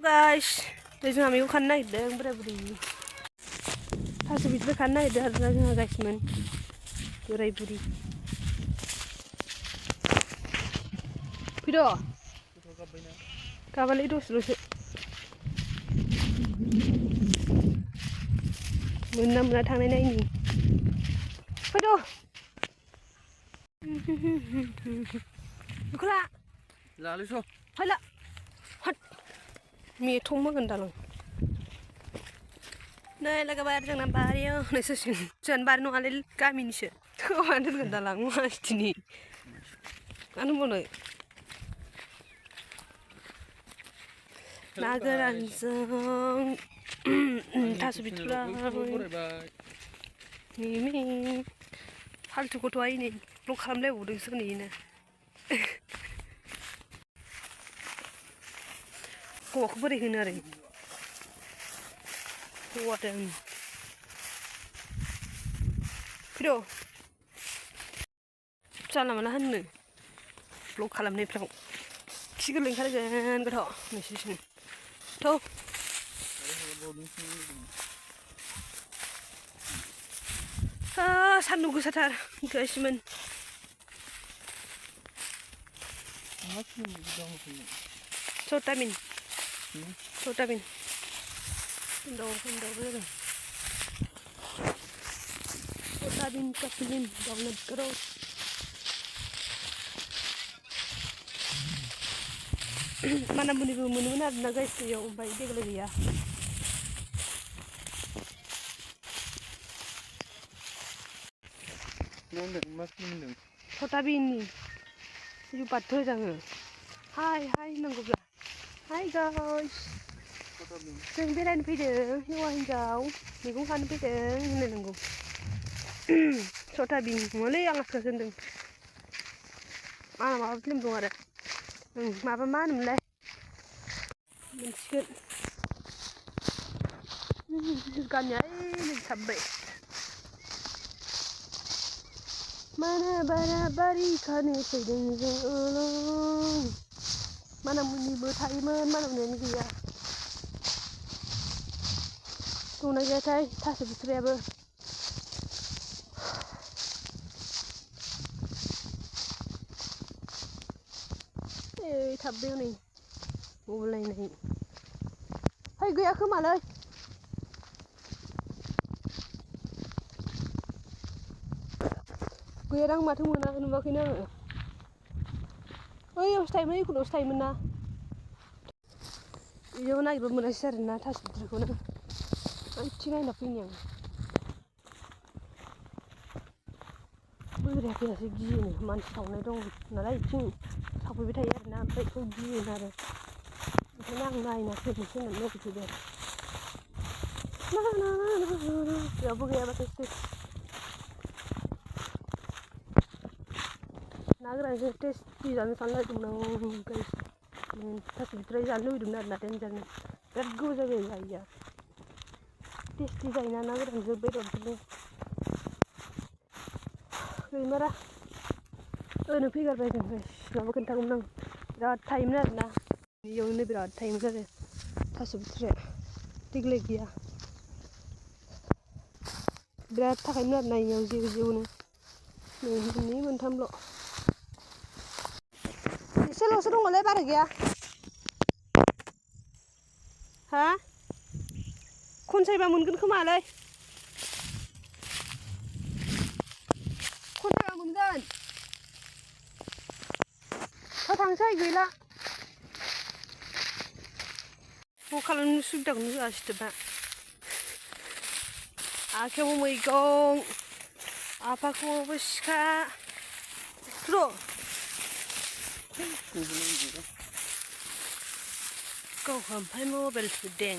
guys, जोंहा मैगं खानो नागिरदों बोराय बुरि थास' बिथराइ खानो नागिरदों आरोना जोंहा गाइसमोन बोराय बुरि फैद' गाबालाय दसेल'सो मोना मोना थांनाय नायनि फैद' बेखौ ला लालै फैला हट मेथं मोगोन दालां नै लोगोफोर जोंना बारियाव नोंसोरसिम जोंहानि बारि नङालै गामिनिसो मानो दोनगोन दालां मानसिनि मानो होनबावनो ना गोरानजों थास' बिथराइ मिमि फालतु गथ'आ नै ब्लग खालामलायबावदोंसो नेनो हौवाखौ बोरै होनो आरो हौवादों फैद' जानला मानला होननो ब्लग खालामनायफ्राव खि गोरलै ओंखारगोन गथ' नोंसोरसिम थौ सान्दुं गोसाथार गाइसमोन सतामिन जादों सतामिन कापिलिन दाउनो गोराव माना मुनिबो मोनोमोन आरोना गाइसयाव ओमफ्राय देग्लाय गैया सताबिननि सिजौ बाथौ जाङो हाय होननांगौब्ला हाय गाइस जों बेरायनो फैदों हौवा हिनजाव मैगं खानो फैदों होननांगौ सताबिन नङालै आं आसखासो होनदों आंना माबा फिल्म दं आरो माबा मा होनोमोनलाय मोनसिगोन गामिया ओइ साब्बाय mana bara bari खानो फैदों जों ओलं माना मुनिबो थायोमोन माना मुनियानो गैया दंना गैयाथाय थास' बिथरायाबो ओइ थाबबाय हनै गलायनाय है गैया खोमालै गैयादां माथो मोना नुवाखैनो आङो ओइयावसो थायोमोन एखुनावसो थायोमोन ना बेयाव नागिरबा मोनासै आरोना थास' बिथराइखौनो ओइथिं नायना फैनि आं बोराया फैयासै गियोनो मानसि सावनाय दं नालाय बिथिं सावफैबाय थायो आरोना ओमफ्राय बेखौ गियोनो आरो ओंखायनो आं नायना फैनोसै होननानै नायफैदों बेयावबो गैयाबाथाय ना गोरानजों टेस्टि जानो सानलायदोंमोन आं गाइस थास' बिथराइ जानो लुबैदोंमोन आरोना देनजारनो बिराद गोबाव जाबाय जायैया टेस्टि जायोना ना गोरानजों बेदरजों गैमारा ओरैनो फैगारबाय जों गाइस माबा खोन्थागौमोन आं बिराद थायोमोन आरोना बेयावनो बिराद थायोमोन आरो थास' बिथराइया देग्लाय गैया बिराद थाखायोमोन आरोना इयाव जेवनो मोननै मोनथामल' एसेल'सो दङलै बारा गैया हा खनसायबा मोनगोन खोमालै खनसायबा मोनगोन थांसै गैला मा खालामनो सुबिदाखौनो होआ सिथोबा आखायावबो मैगं आफाखौबो सिखा र' गावहा ओमफ्राय मबाइल थुदों